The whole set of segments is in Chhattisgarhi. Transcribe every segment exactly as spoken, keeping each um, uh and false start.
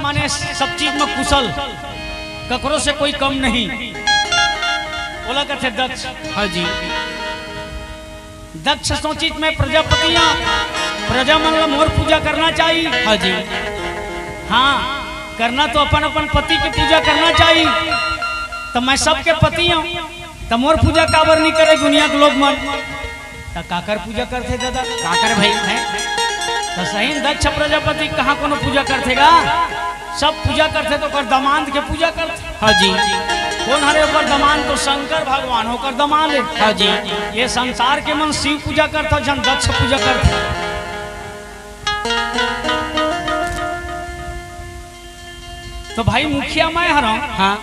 माने सब चीज में कुशल, ककरो से कोई कम नहीं, ओला कथे दक्ष। हाँ जी। दक्ष सोचिस मैं प्रजापति हंव, प्रजा मन ला मोर पूजा करना चाहिए। हाँ जी। हाँ, करना तो अपन अपन पति के पूजा करना चाहिए। तो मैं सबके पति हंव, तो मोर पूजा काबर नहीं करे दुनिया के लोग मन? त काकर पूजा करथे दादा? काकर भाई? हैं? त सही दक्ष प्रजापति कहाँ कोनो पूजा करथे गा? सब पूजा करथे त ओकर दमांद के पूजा करथे। हाँ जी। कोन हरे ओकर दमांद? तो शंकर भगवान ओकर दमांद हे। हाँ जी। ये संसार के मन शिव पूजा करथे, झन दक्ष पूजा करथे। तो भाई मुखिया मैं हरंव, हाँ।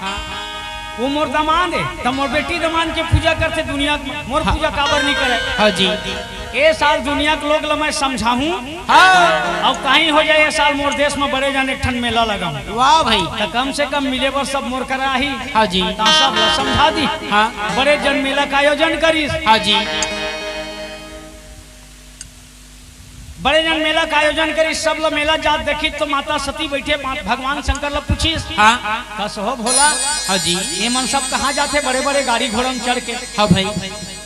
वो मोर दमांद हे, त मोर बेटी दमांद के पूजा करथे दुनिया के, मोर हाँ। पूजा काबर नहीं करे? हाँ जी। ए साल दुनिया के लोग ल मैं समझाहूँ। हाँ। अब कहीं हो जाए, ए साल मोर देश में बड़े जान एक ठन मेला लगाहूँ। वाह भाई। त कम से कम मिले बर सब मोर करा आही। हाँ जी। त सब ल समझा दी। हाँ। बड़े जन मेला का आयोजन करिस। हाँ जी। बड़े जन मेला का आयोजन करिस, सब ल मेला जात देखिस तो माता सती बइठे, मा-, भगवान शंकर ल पूछिस। हाँ। कस हो भोला? हाँ जी। ये मन सब कहाँ जाथे? बड़े बड़े गाड़ी घोड़ा में चढ़ के। हाँ भाई।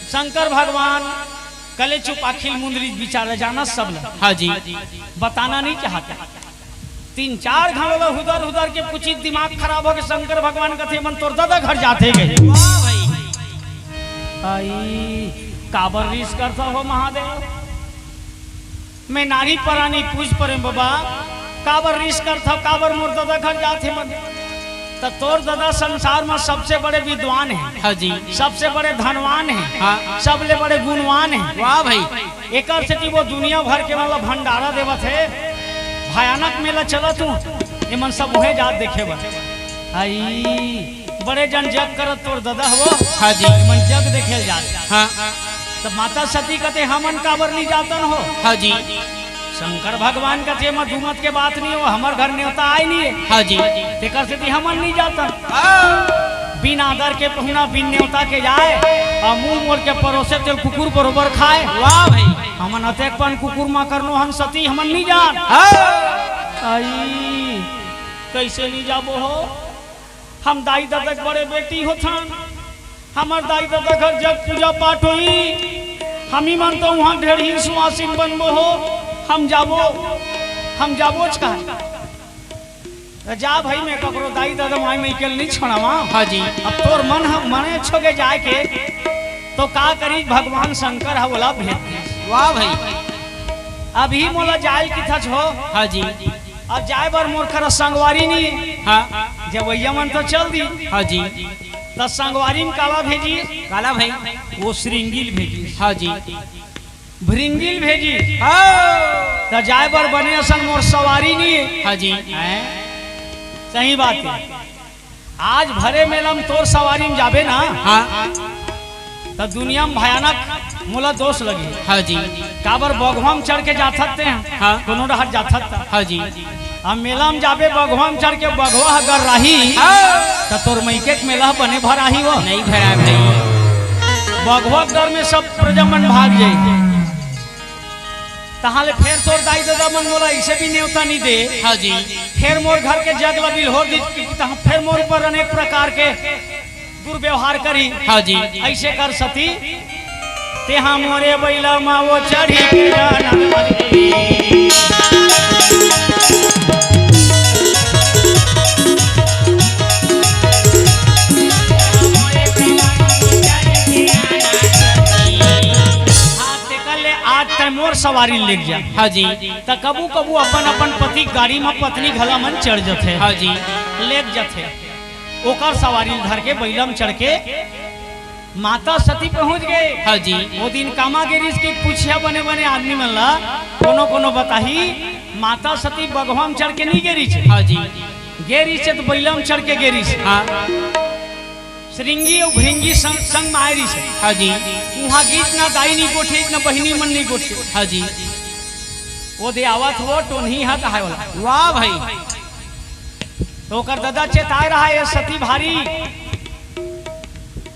शंकर भगवान कले चुप, अखिल मुंदरी बिचारे, जानस सब ल। हाँ जी। बताना नहीं चाहत। तीन चार घाव ल हुदर हुदर के पूछिस, दिमाग खराब हो के शंकर भगवान कथे, मन तोर ददा घर जाथे गे। वाह भाई। आई, काबर रिस करथा हो महादेव? मैं नारी परानी पूछ परे बाबा, काबर रिस करथा, काबर मोर ददा घर जाथे मन? त तोर ददा संसार में सबसे बड़े विद्वान हे। हाँ जी। सबसे बड़े धनवान हे। हाँ। सबले बड़े गुणवान हे। वाह भाई। एकर सेती वो दुनिया भर के मतलब भंडारा देवत हे। भयानक मेला चलत हूँ, ये मन सब उहें जात देखे बर। आई, बड़े जन जग करत तोर ददा हवो। हाँ जी। ये मन जग देखे जात। हाँ। तब माता सती कथे, हमन काबर नहीं जातन हो? हाँ जी। शंकर भगवान कथे, मैं दुमत के बात नहीं हो, हमर घर नेवता आय नहीं हे। हाँ जी। तेकर सेती हमन नहीं जातन। हाँ। बिन आदर के पहुना बिन नेवता के जाए, अउ मुंह मोड़ के परोसे तेल कुकुर बरोबर खाए। वाह भाई। हमन अतेक पन कुकुर मा करनो हन सती, हमन नहीं जान। हाँ। आई, कैसे नहीं जाबो हो? हम दाई ददा के बड़े बेटी होथन, हमर दाई ददा घर जग पूजा पाठ होही, हमी मन तो वहाँ ढेरही सुवासिन बनबो हो, हम जाबो, हम जाबोच का। त जा भाई, मैं ककरो दाई ददा माई मइके ल नहीं छोड़ावा। हाँ जी। अब तोर मन ह-, मने छोगे जाए के, तो का करी, भगवान शंकर ह ओला भेज दिस। वाह भाई। अभी मोला जाए ल किथच हो। हाँ जी। अब जाए बर मोर करा संगवारी नहीं हे। हाँ। जवइया मन तो चल दी। हाँ जी। त संगवारी में काला भेजी? काला भाई? वो श्रृंगी ल भेजी। हाँ जी। भृंगी ल भेजी। हाँ। त जाए बर बने असन मोर सवारी नहीं हे। हाँ जी। हैं? सही बात हे। आज भरे मेला में तोर सवारी में जाबे ना, हाँ। त दुनिया में भयानक मोला दोष लगी। हाँ जी। काबर बघवा में चढ़ के जाथत ते हैं, हाँ। कोनो डहर जाथत त। हाँ जी। अब मेला में जाबे, बघवा में चढ़ के बघवा ह गर्राही, हाँ। त तोर मइके के मेला ह बने भराही वो। नहीं भरा भाई। बघवा के डर में सब प्रजा मन भाग जाई। तहाँ ले फेर तोर दाई ददा मन मोला अइसे भी नेवता नहीं दे। हाँ जी। फेर मोर घर के जग ल बिल्होर दी, तहाँ फेर मोर ऊपर अनेक प्रकार के दुर्व्यवहार करी। हाँ जी। अइसे कर सती, तेहा मोरे बइला मा वो चढ़ी के जाना। हाँ, तेकर ले आज तैं मोर सवारी लेग जा। हाँ जी। त कभू कभू अपन अपन पति के गाड़ी मा पत्नी घला मन चढ़ जथे। हाँ जी। लेग जथे। ओकर सवारी धर के बइला म चढ़ के माता सती पहुंच गे। हाँ जी। वो दिन कामा गे रिहिस कि पूछिया बने बने आदमी मन ला, कोनो कोनो बताही, माता सती बघवा म चढ़ के नहीं गे रिहिस। हाँ जी। गे रिहिस त बइला म चढ़ के गे रिहिस। हाँ। श्रृंगी अउ भृंगी संग, संग म आए रिहिस। हाँ जी। उहाँ गीस ना दाई नहीं गोठे, ना बहिनी मन नहीं गोठे। हाँ जी। वो दे आवत हो, टोनही हाथ आए वाला। वाह भाई। त ओकर ददा चेताए रहा, ये सती भारी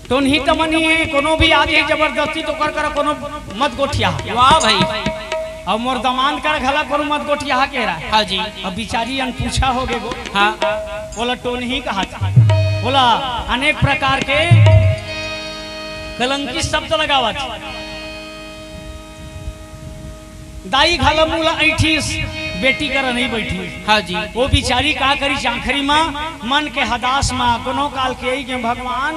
टोनही तमनी हे, कोनो भी आ जाही जबरदस्ती त ओकर करा कोनो मत गोठिया। वाह भाई। अब मोर दमांद कर घला कोनो मत गोठिया के रहा। हाँ जी। अब बिचारी अनपूछा हो गे गो। हाँ। ओला टोनही कहा था। ओला अनेक प्रकार के कलंकी शब्द लगावत। दाई घला मुला ऐठीस, बेटी कर नहीं बैठीस। हाँ जी। वो बिचारी का करी, चांखरी मा, मन के हदास मा, कोनो काल के आई के भगवान,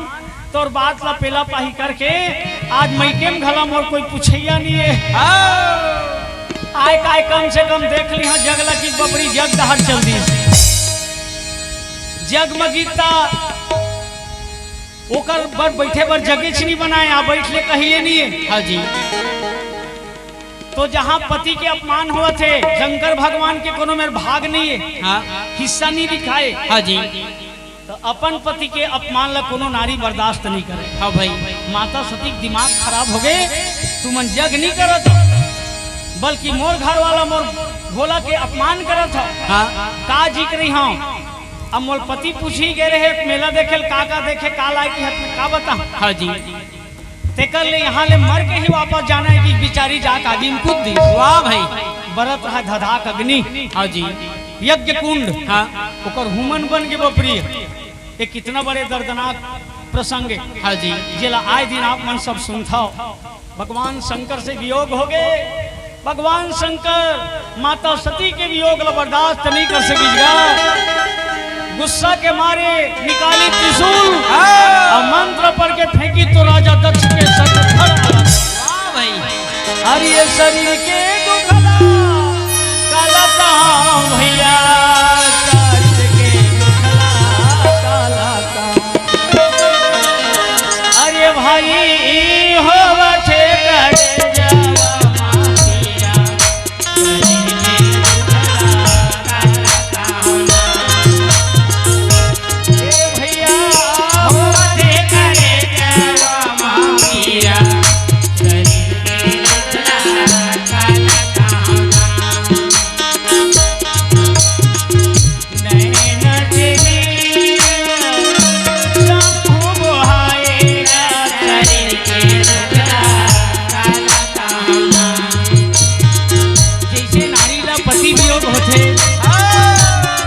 तोर बात ला पेला पाही करके आज मइके म घला मोर कोई पुछैया नहीं है। आय काय कम से कम देख लिहा जग ला कि बबरी जग डहर चल दी। जग म गीता ओकर बर बैठे बर जगेच नहीं बनाए, आ बैठ ले कहिए नहीं है। हाँ जी। तो जहाँ पति के अपमान होवत हे, शंकर भगवान के कोनो मेर भाग नहीं है, हाँ। हिस्सा नहीं दिखाए। हाँ जी। तो अपन पति के अपमान ला कोनो नारी बर्दाश्त नहीं करे। हाँ भाई। माता सती के दिमाग खराब हो गए, तुमन जग नहीं करत हो, बल्कि मोर घर वाला मोर भोला के अपमान करत हो। हाँ। का जी करी हाँ। अब मोर पति पूछी गए रहे, मेला देखे ल का का देखे, का लाए की हत में का बता। हाँ जी। तेकर ले यहाँ ले मर के ही वापस जाना है कि बिचारी जाके आदि म कूद दी। वाह भाई। बरत रहा धधाक अग्नि। हाँ जी। यज्ञ कुंड। हाँ। ओकर हुमन बन के बपरी। ये कितना बड़े दर्दनाक प्रसंग है। हाँ जी। जेला आए दिन आप मन सब सुनथव। भगवान शंकर से वियोग हो गए। भगवान शंकर माता सती के वियोग ला बर्दाश्त नहीं कर सकिस गा। गुस्सा के मारे निकाली त्रिशूल हाँ। और मंत्र पढ़ के फेंकी तो राजा दक्ष के सर पर धड़ पड़ा। वाह भाई। अरे ये शरीर के दुखला काला कहाँ भैया, शरीर के दुखला काला कहाँ। अरे भाई हो बठे कर जावा माफिया। ए भैया, जैसे नारी ला पति वियोग होथे,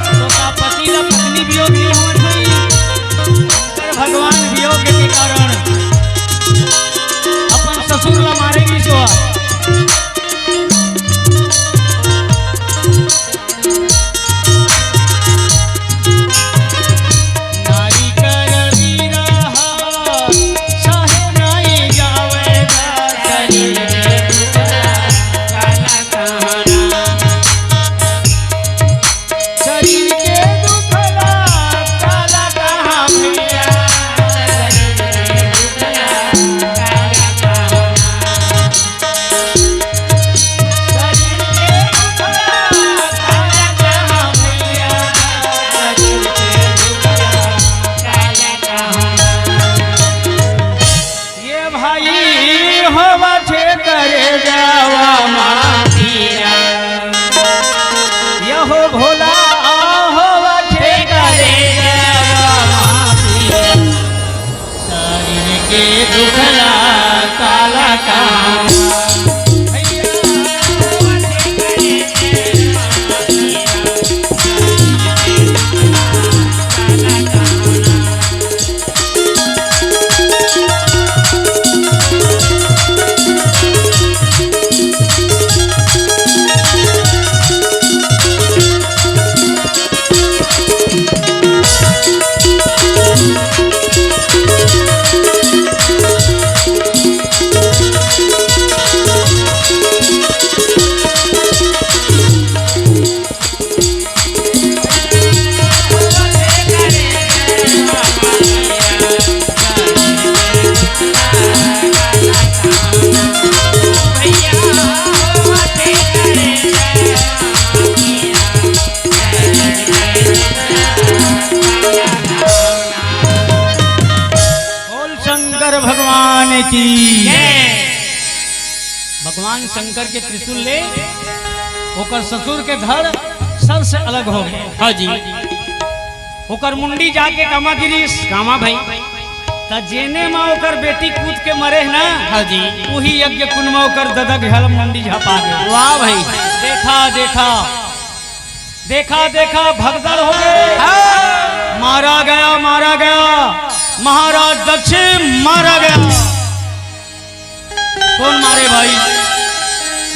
तो का पति ला पत्नी वियोग नहीं होवत होही? शंकर भगवान वियोग के कारण अपन ससुर ला मारे गिस। नारी कर विरह सहे नहीं जावे गा। शरीर के दुखला काला कहाँ भैया। ये भाई हो बठे करे जावा माफिया। यहो भोला हो बठे करे जावा माफिया। शरीर के दुखला काला काम। बोल शंकर भगवान की। जय। भगवान शंकर के त्रिशूल ले ओकर ससुर के धड़ सर से अलग हो गए। हाँ जी। ओकर मुंडी जाके कामा गिरिस। कामा भाई। त जेने म ओकर बेटी कूद के मरे हे ना, हाँ जी। उही यज्ञ कुंड म ओकर ददा के हलम डंडी झपा गे। वाह भाई। देखा, देखा, देखा, देखा, भगदड़ हो गे। हाँ। मारा गया, मारा गया, महाराज दक्ष मारा गया। कोन मारे भाई?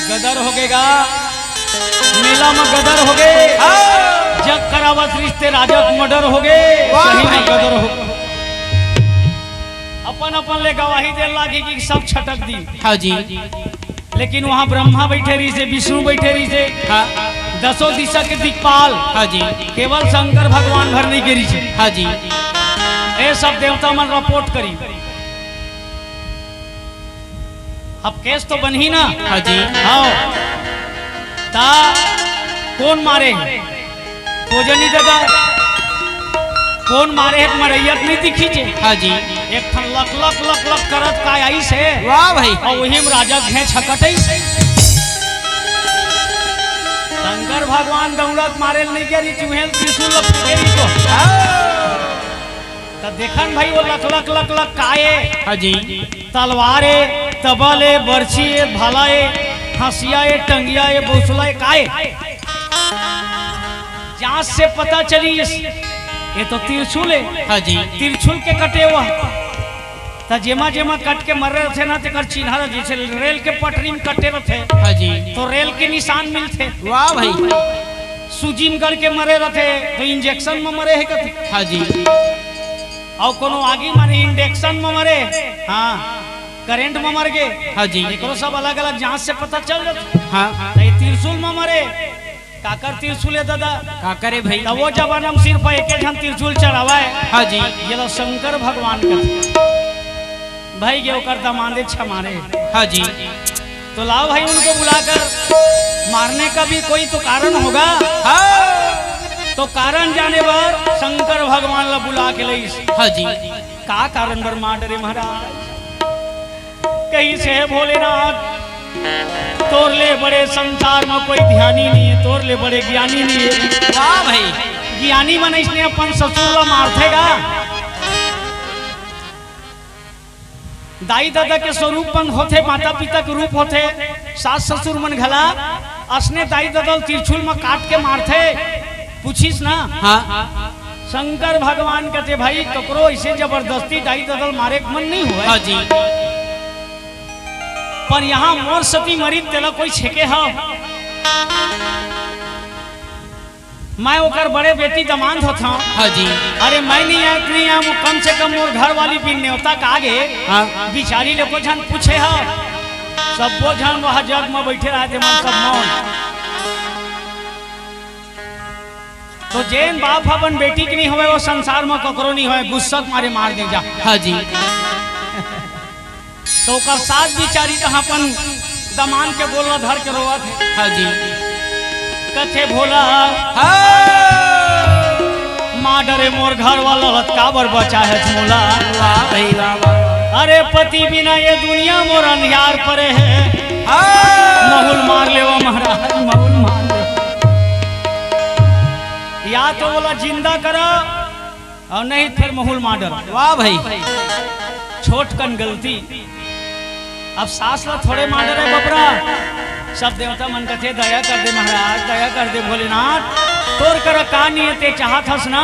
गदर हो गे गा, मेला म गदर हो गे। हाँ। जग करावत रिश्ते राजा के मर्डर हो गे, वाह सही म भाई। गदर हो गे। अपन अपन ले गवाही दे लागी कि सब छटक दी। हाँ जी। लेकिन वहाँ ब्रह्मा बैठे रहिसे, विष्णु बैठे रहिसे, हाँ। दसों दिशा के दिक्पाल, हाँ जी। केवल शंकर भगवान भर नहीं गे रहिसे। हाँ जी। ए सब देवता मन रिपोर्ट करी। अब केस तो बनही ना। हाँ जी। हाँ। ता कोन मारे हे? खोजनी ददा। कोन मारे हे, मरैया त नहीं दिखिसे। हाँ जी। एक ठन लक लक लक लक करत काय आइसे। वाह भाई। अउ उही म राजा घेंच हकटइसे। शंकर भगवान दौड़त मारे ल नहीं गे रहिस, उहें ल त्रिशूल ल फेंके रहिस तो। हाँ। त देखन भाई वो लक लक लक लक काय ए? हाँ जी। तलवार ए, तबल ए, बरछी ए, भाला ए, हंसिया ए, टंगिया ए, बौसला ए, काय ए? जांच से पता चलिस, ये तो त्रिशूल ए। हाँ जी। त्रिशूल के कटे हुआ। त जेमा जेमा कट के मरे रथे ना, तेकर चिन्हा ल जैसे रेल के पटरी म कटे रथे, हाँ जी। तो रेल के निशान मिलथे। वाह भाई। सूजी म गड़ के मरे रथे, तो इंजेक्शन म मरे हे कथे। हाँ जी। अउ कोनो आगी माने इंजेक्शन म मरे, हाँ, करंट म मर गे। हाँ जी। एकरो सब अलग-अलग जांच से पता चल जाथे। हाँ। त ये त्रिशूल म मरे, काकर त्रिशूल ए ददा? काकर ए भाई? त वो जमाना म सिर्फ एके झन त्रिशूल चढ़ावय। हाँ जी। ये ला शंकर भगवान कथे। भाई गे ओकर दमांदे छमारे। हाँ जी। तो लाओ भाई उनको बुलाकर, मारने का भी कोई तो कारण होगा। हाँ। तो कारण जाने बर शंकर भगवान ला बुला के लइस। हाँ जी। का कारण बर मार डरे महाराज? कहिसे भोलेनाथ, तोर ले बड़े संसार म कोई ध्यानी नहीं है, तोर ले बड़े ज्ञानी नहीं है। वाह भाई। ज्ञानी मन इसने अपन ससुर ला मारथे गा। दाई ददा के स्वरूप मन होथे, माता पिता के रूप होथे, सास ससुर मन घला असने दाई ददा ल त्रिशूल म काट के मारथे। पूछिस ना? हाँ। शंकर भगवान कथे, भाई, ककरो ऐसे जबरदस्ती दाई ददा ल मारे के मन नहीं होय। हाँ जी। पर यहाँ मोर सती मरित तेला कोई छेके हव। मैं ओकर बड़े बेटी दमांद होथंव। हाँ जी। अरे मैं नहीं आया, नहीं आया, कम से कम मोर घर वाली बिन नेवता का आगे हाँ। बिचारी ले को झन पूछे हव। सब्बो झन वह जग म बैठे रहे थे, मन सब मौन। तो जेन बाप ह अपन बेटी के नहीं होवे, वो संसार म ककरो नहीं होवे, गुस्सा के मारे मार दे जा। हाँ जी। तो ओकर सास बिचारी जहाँ अपन दमांद के गोला धर के रोवत हे। हाँ जी। कथे भोला, हाँ। मार डरे मोर घर वाला ल त काबर बचाहेस मोला। वाह भाई वाह, वाह। अरे पति बिना ये दुनिया मोर अंधियार परे हे। हाँ। महुल मार लेवा महाराज, महुल मार ले। या तो बोला जिंदा करा, अउ नहीं त फेर महुल मार डर। वाह भाई। छोट कन गलती। अब सास ला थोड़े मार डरे बबरा। सब देवता मन कथे, "दया कर दे महाराज, दया कर दे भोलेनाथ। तोर करा का नहीं हे, ते चाहत हस ना,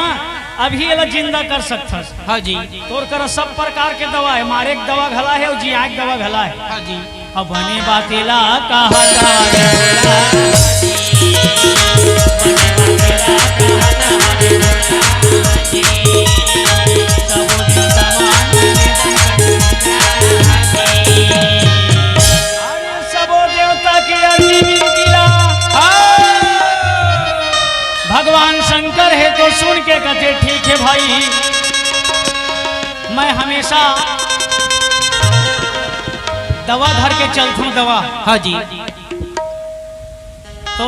अभी एला जिंदा कर सकथस।" हाँ जी। तोर करा सब प्रकार के दवा हे, मारे के दवा घला हे अउ जियाए के दवा घला हे। हाँ जी। अब बने बात एला कहा जाए। अरे सबो देवता के अर्जी विनती ला। हाँ। भगवान शंकर हे तो सुन के कथे, "ठीक हे भाई, मैं हमेशा दवा धर के चलथंव, दवा।" हाँ जी। तो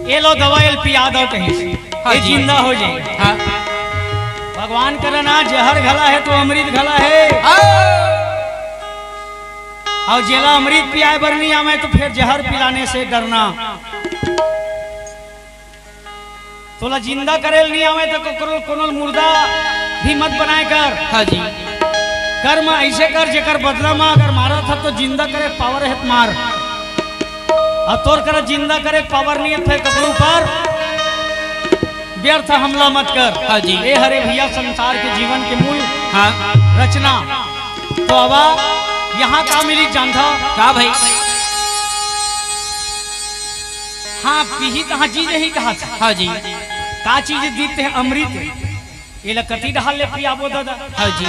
ए लो दवा, एल पिया दव कहिस, हाँ ए जी। जिंदा हो जाए। हाँ। भगवान करा ना, जहर घला हे तो अमृत घला हे। हाँ। अउ जेला अमृत पियाए बर नहीं आवे तो फेर जहर पिलाने से डरना। तोला जिंदा करे ल नहीं आवे तो ककरो कोनो ल मुर्दा भी मत बनाए कर। हाँ जी। कर्म ऐसे कर, जेकर बदला म अगर मारत ह तो जिंदा करे पावर है त मार, और तोर करा जिंदा करे पावर नहीं है, फिर ककरो ऊपर व्यर्थ हमला मत कर। हाँ जी। ए हरे भैया संसार के जीवन के मूल हाँ। रचना। तो अब यहाँ का मिली जानता? का भाई? हाँ, पीही तहाँ जी जही कहा था। हाँ जी। का चीज दीते हैं? अमृत। एला कति डहार ले पियाबो दादा? हाँ जी।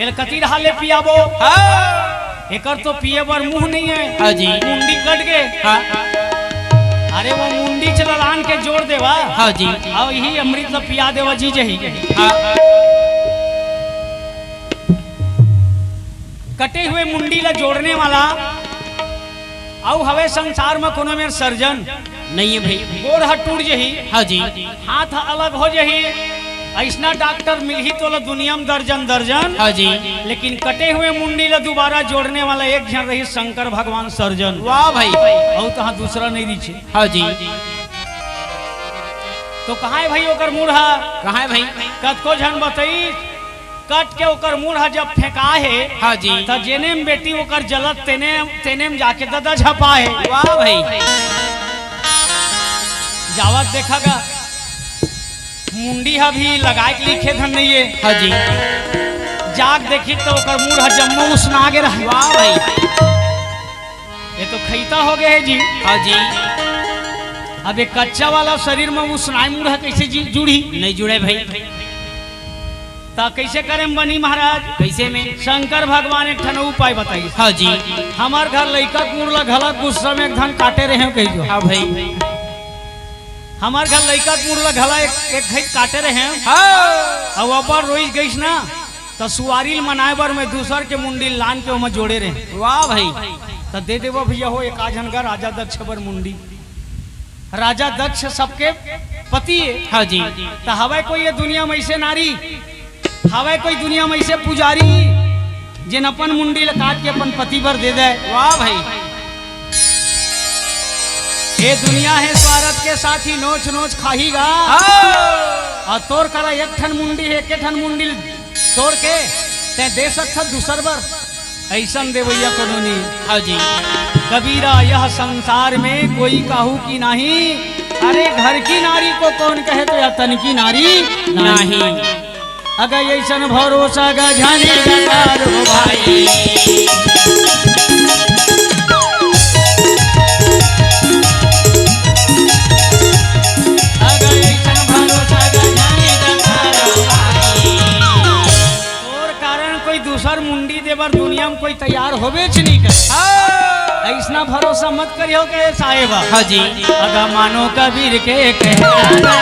एला कति डहार ले पियाबो? हाँ। एकर तो पिए बर मुंह नहीं है। हाँ जी। मुंडी कट गे। हाँ। अरे वो मुंडी चला लान के जोड़ देवा। हाँ जी। अउ इही अमृत ला पिया देवा जी जही। हाँ। कटे हुए मुंडी ला जोड़ने वाला अउ हवे संसार म कोनो मेर सर्जन। नहीं है भाई। गोड़ ह टूट जही, हाँ जी। हाथ ह अलग हो जही, अइसना डॉक्टर मिलही तोला दुनिया म दर्जन दर्जन। हाँ जी। लेकिन कटे हुए मुंडी ला दोबारा जोड़ने वाला एक झन रही, शंकर भगवान सर्जन। वाह भाई। अउ तहाँ दूसरा नहीं रिचे। हाँ जी। तो कहाँ है भाई ओकर मुड़ ह? कहाँ है भाई? कतको झन बताई, कट के ओकर मुड़ ह जब फेंका हे, हाँ जी। त जेने म बेटी ओकर जलत तेने, तेने म जाके ददा झपा हे। वाह भाई। जावत देखा गा, मुंडी ह भी लगाए के लिखे धन नहीं है। हाँ जी। जाग देखी तो ओकर मुड़ ह जम्मो उसना गे रहे। वाह भाई। ये तो खैता हो गए है जी। हाँ जी। अब ये कच्चा वाला शरीर में उसनाए मुड़ ह कैसे जी जुड़ी? नहीं जुड़े भाई। त कैसे करे म बनी महाराज? कैसे में? शंकर भगवान एक ठन उपाय बताई। हाँ जी। हमार घर लइका के मुड़ ला घला गुस्सा में एक धन काटे रहे हो कही जो। हाँ भाई। हमार घर लइका के मुड़ ला घला एक, एक घई काटे रहे हो। हाँ। अउ अपन रोइस गईस ना, त सुवारी ल मनाए बर मैं दूसर के मुंडी लान के ओमा जोड़े रहे। वाह भाई। त दे देवा भैया हो एक आझन गा राजा दक्ष बर मुंडी। राजा दक्ष सबके पति है। हाँ जी। त हवय कोई ये दुनिया में ऐसे नारी, हवय कोई दुनिया में ऐसे पुजारी, जिन अपन मुंडी ल काट के अपन पति बर दे दे। वाह भाई। ये दुनिया है स्वार्थ के साथी, नोच नोच खाही गा। हाँ। अउ तोर करा एक ठन मुंडी है, एक ठन मुंडी तोड़ के तैं दे सकथस दूसर बर। अइसन देवइया कोनो नी। हाँ जी। कबीरा यह संसार में कोई काहू की नाही, अरे घर की नारी को कौन कहे तो यह तन की नारी नाही। नाही। अगर अइसन भरोसा गझाने का करो भाई। अगर अइसन भरोसा गझाने का करो भाई। तोर कारण कोई दूसर मुंडी देबर दुनिया में कोई तैयार होबेच नहीं करे। हाँ। अइसना भरोसा मत करियो के साहेब। हाँ जी। अगर मानो कबीर के कहना,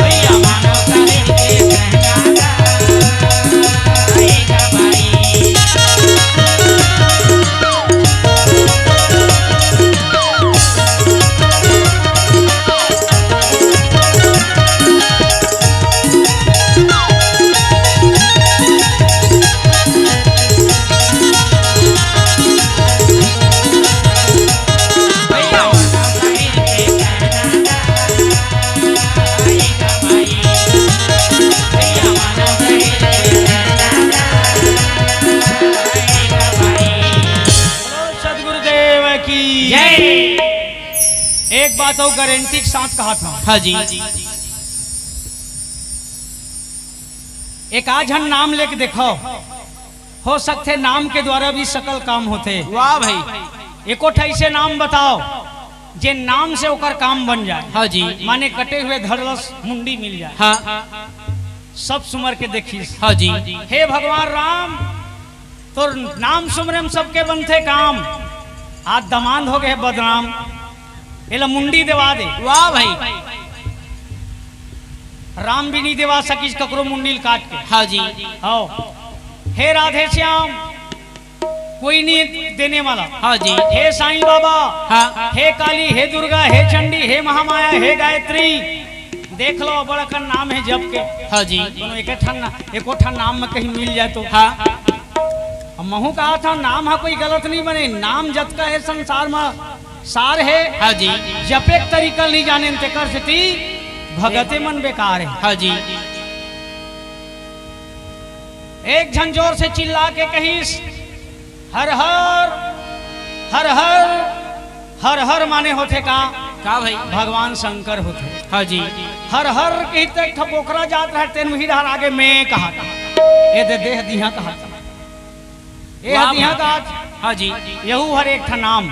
भैया मानो कबीर के कहना, सदगुरुदेव की जय। एक बात अउ गारंटी के साथ कहा था। हाँ जी। एक आझन नाम लेके देखो, हो सकथे नाम के द्वारा भी सकल काम होथे। वाह भाई। एको ठा ऐसे नाम बताओ जे नाम से ओकर काम बन जाए। हाँ जी। माने कटे हुए धड़लस मुंडी मिल जाए। हाँ। सब सुमर के देखिस। हाँ जी। हे भगवान राम, तोर नाम सुमरे म सबके बनथे काम। आज दमांद हो गए बदनाम, एला मुंडी देवा दे। वाह भाई। राम भी नहीं देवा सकिस ककरो मुंडी ल काट के। हाँ जी। हव। हे राधे श्याम, कोई नहीं देने वाला। हाँ जी। हे साईं बाबा, हाँ। हे काली, हे दुर्गा, हे चंडी, हे महामाया, हे गायत्री, देख लो, बड़ा कन नाम है जप के। हाँ जी। कोनो एक ठन ना, एको ठन नाम में कहीं मिल जाए तो। हाँ। अब महू कहा था, नाम हा कोई गलत नहीं बने, नाम जतका है संसार में सार है। हाँ जी। जपे के तरीका नहीं जाने, तेकर सेती भगते मन बेकार हे। हाँ जी। एक झन जोर से चिल्ला के कहिस, "हर हर, हर हर।" हर हर माने होथे का? का भाई? भगवान शंकर होथे। हाँ जी। हर हर कहिथे, एक ठो बोकरा जात रहे, तेन उही डहर आगे में कहत। ए दे देह दिहा कहत। ए वाह दिहा भाई। कहत। हाँ जी। यहू हर एक ठा नाम,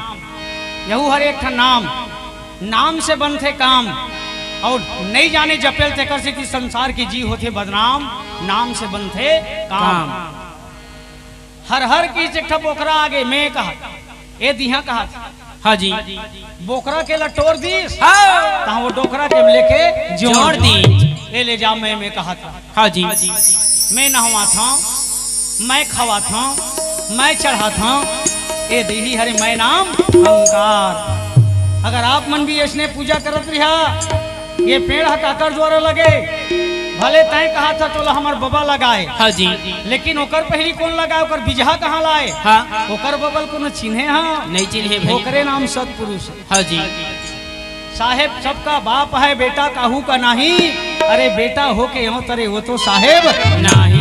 यहू हर एक ठा नाम, नाम से बनथे काम, अउ नइ जाने जपेल तेकर सेती संसार के जी होथे बदनाम, नाम से बनथे काम। काम। हर हर कहिस एक ठा बोकरा आगे में कहत, ए दिहा कहत। हाँ जी। बोकरा के लटोर दिस, हाँ। तहाँ वो डोकरा के लेके जोर जोर दिस। ए ले जा, मैं, मैं कहत। हाँ जी। मैं नहवात हँव, मैं खवात हँव, मैं चढ़ात हँव, ए देही हरे मैं नाम अहंकार। अगर आप मन भी अइसने पूजा करत रिहा, ये पेड़ ह काकर द्वारा लगे, भले तैं कहत ह तोला हमर बबा लगाए, हाँ जी। लेकिन ओकर पहिली कोन लगाए, ओकर बिजहा कहाँ लाए? हाँ। ओकर बबा ल कोनो चिन्हे ह? नइ चिन्हे भाई। ओकरे नाम सतपुरुष। हाँ जी। साहेब सबका बाप है, बेटा काहू का नाही। अरे बेटा होके हो तरे, वो तो साहेब नाही।